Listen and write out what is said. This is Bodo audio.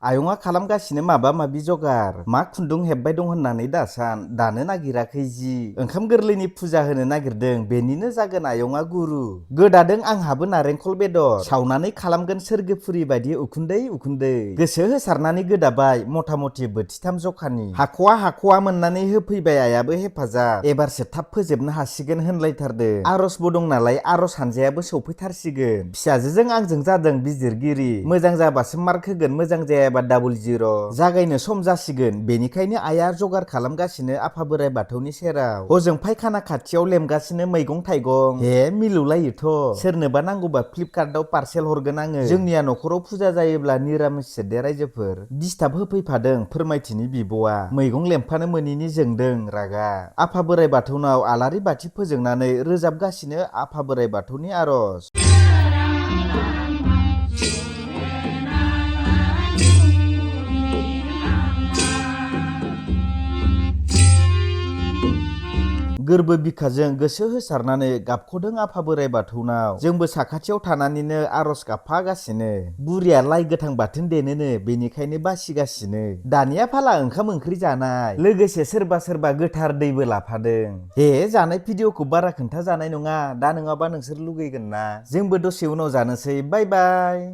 आयंआ खालामगासिनो माबा माबि जगार। मा खुन्दुं हेबबाय दं होननानै दासान दानो नागिराखै जि। ओंखाम गोरलैनि फुजा होनो नागिरदों बेनिनो जागोन आयंआ गुरु। गोदादों आंहाबो नारेंखल बेदर सावनानै खालामगोन सोरगोफुरि बायदि उखुन्दै उखुन्दै। गोसो होसारनानै गोदाबाय मथा मथि बोथिथाम जखानि। हाख'वा मोननानै होफैबाय आयाबो हेफाजाब। एबारसो थाब फोजोबनो हासिगोन होनलायथारदों। आर'जबो दं नालाय आर'ज हानजायाबो सौफैथारसिगोन। फिसाजोजों आंजों जादों बिजिरगिरि। मोजां जाबासो मार्क होगोन मोजां जायाबा डाबल जिर'। जागायनो सम जासिगोन बेनिखायनो आइया जगार खालामगासिनो आफा बोराइ बाथौनि सेराव। हजों फायखाना खाथियाव लेमगासिनो मैगं थाइगं। हे मिलौलायोथ'। सोरनोबा नांगौबा फ्लिपकार्टआव पार्सेल हरगोन आङो। जोंनिया न'खराव फुजा जायोब्ला निरामिससो दे रायजोफोर। डिस्टार्ब होफैफादों फोरमायथिनि बिब'आ। मैगं लेमफानो मोनैनि जोंदों रागा। आफा बोराइ बाथौनाव आलारि बाथि फोजोंनानै रोजाबगासिनो आफा बोराइ बाथौनि आर'ज। गोरबो बिखाजों गोसो होसारनानै गाबख'दों आफा बोराइ बाथौनाव। जोंबो साखाथियाव थानानैनो आर'ज गाबफागासिनो। बुरिया लाइ गोथां बाथोन देनोनो बेनिखायनो बासिगासिनो। दानिया फाला ओंखाम ओंख्रि जानाय लोगोसे सोरबा सोरबा गोथार दैबो लाफादों। हे जानाय भिडिअ'खौ बारा खोन्था जानाय नङा दा नङाबा नोंसोर लुगैगोन ना। जोंबो दसे उनाव जानोसै बाय बाय।